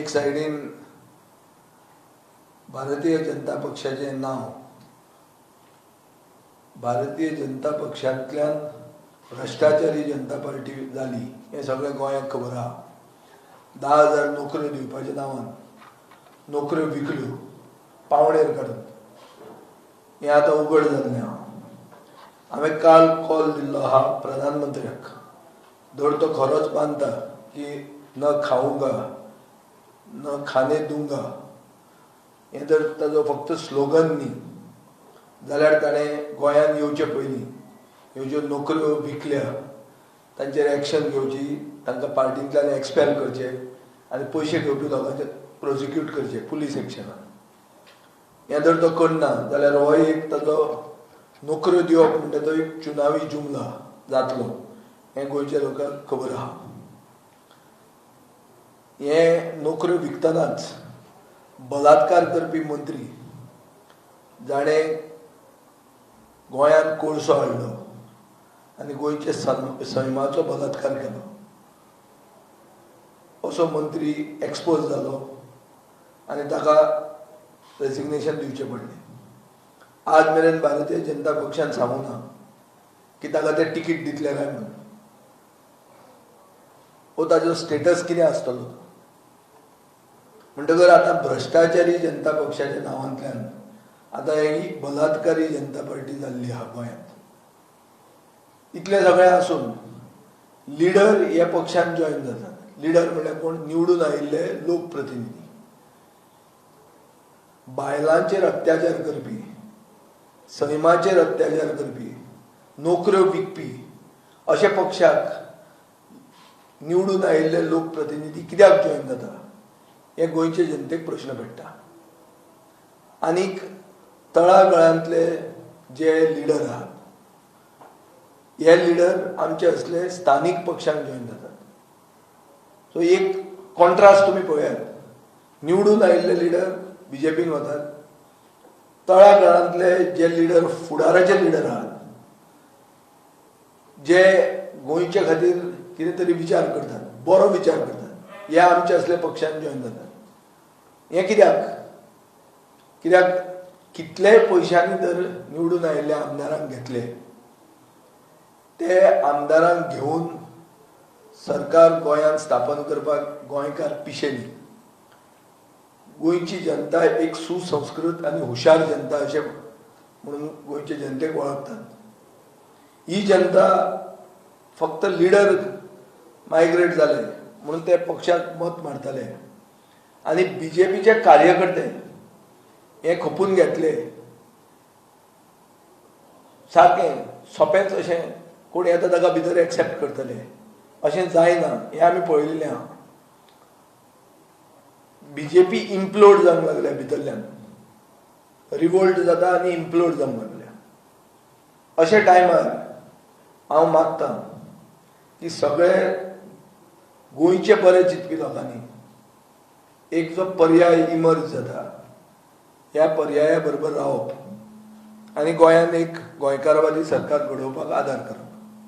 एक सायडीन भारतीय जनता पक्षाचें नांव, भारतीय जनता पक्षांतल्यान भ्रश्टाचारी जनता पार्टी जाली हें सगळें गोंयाक खबर आहा. 10,000 नोकऱ्यो दिवपाच्या नांवान नोकऱ्यो विकल्यो पावणेर काडून, हें आतां उगड जाल्लें आहा. हांवें काल कॉल दिल्लो आहा प्रधानमंत्र्याक, धर तो खरोच मानता की न खाऊंगा न खाने दूंगा हें जर ताजो फक्त स्लोगन न्ही जाल्यार ताणें गोंयांत येवचे पयलीं ह्यो ज्यो नोकऱ्यो विकल्या तांचेर एक्शन घेवची, तांकां पार्टींतल्यान एक्सपेल करचे आनी पयशे घेवपी लोकांचे प्रोसिक्यूट करचे पुलीस एक्शनान. हें जर तो करना जाल्यार हो एक ताजो नोकऱ्यो दिवप म्हणटा तो एक चुनावी जुमला जातलो हें गोंयच्या लोकांक खबर आहा. हे नोकऱ्यो विकतनाच बलात्कार करपी मंत्री जाणें गोंयांत कोळसो हाडलो आनी गोंयच्या सैमाचो बलात्कार केलो असो मंत्री एक्सपोज जालो आनी ताका रेजिग्नेशन दिवचें पडलें. आज मेरेन भारतीय जनता पक्षान सांगूं ना की ताका ते तिकीट दितले काय म्हणून, वो ताजो स्टेटस कितें आसतलो. म्हणटकर आतां भ्रश्टाचारी जनता पक्षाच्या नांवांतल्यान आतां ही बलात्कारी जनता पार्टी जाल्ली आहा गोंयांत. इतलें सगळें आसून लिडर ह्या पक्षान जॉयन जातात. लिडर म्हणल्यार कोण? निवडून आयिल्ले लोकप्रतिनिधी. बायलांचेर अत्याचार करपी, सैमाचेर अत्याचार करपी, नोकऱ्यो विकपी अशे पक्षाक निवडून आयिल्ले लोकप्रतिनिधी कित्याक जॉयन जाता हे गोंयचे जनतेक प्रश्न पडटा. आनीक तळागाळांतले जे लिडर आहात हे लिडर आमचे असले स्थानीक पक्षांक जॉयन जातात. सो एक कॉन्ट्रास्ट तुमी पळयात, निवडून आयिल्ले लिडर बीजेपीन वतात, तळागाळांतले जे लिडर फुडाराचे लिडर आहात जे गोंयचे खातीर कितें तरी विचार करतात, बरो विचार करतात, हे आमचे असले पक्षान जॉयन जातात. हें कित्याक? कित्याक कितलेय पयशांनी जर निवडून आयिल्ल्या आमदारांक घेतले ते आमदारांक घेवन सरकार गोंयांत स्थापन करपाक गोंयकार पिशे न्ही. गोंयची जनता एक सुसंस्कृत आनी हुशार जनता अशें म्हणून गोंयचे जनतेक वळखतात. ही जनता फक्त लिडर मायग्रेट जाले म्हणून ते पक्षाक मत मारताले आनी बीजेपीचे कार्यकर्ते हे खपून घेतले सारकें सोंपेंच अशें कोण येता ताका भितर एक्सेप्ट करतले अशें जायना हें आमी पळयिल्लें आहा. बीजेपी इम्प्लोड जावंक लागल्या, भितरल्यान रिवोल्ट जाता आनी इम्प्लोड जावंक लागल्या. अशे टायमार हांव मागता की सगळे गोंयचे बरे चिंतपी लोकांनी एक जो पर्याय इमर्ज जाता ह्या पर्याया बरोबर रावप आनी गोंयांत एक गोंयकारवादी सरकार घडोवपाक आदार करप.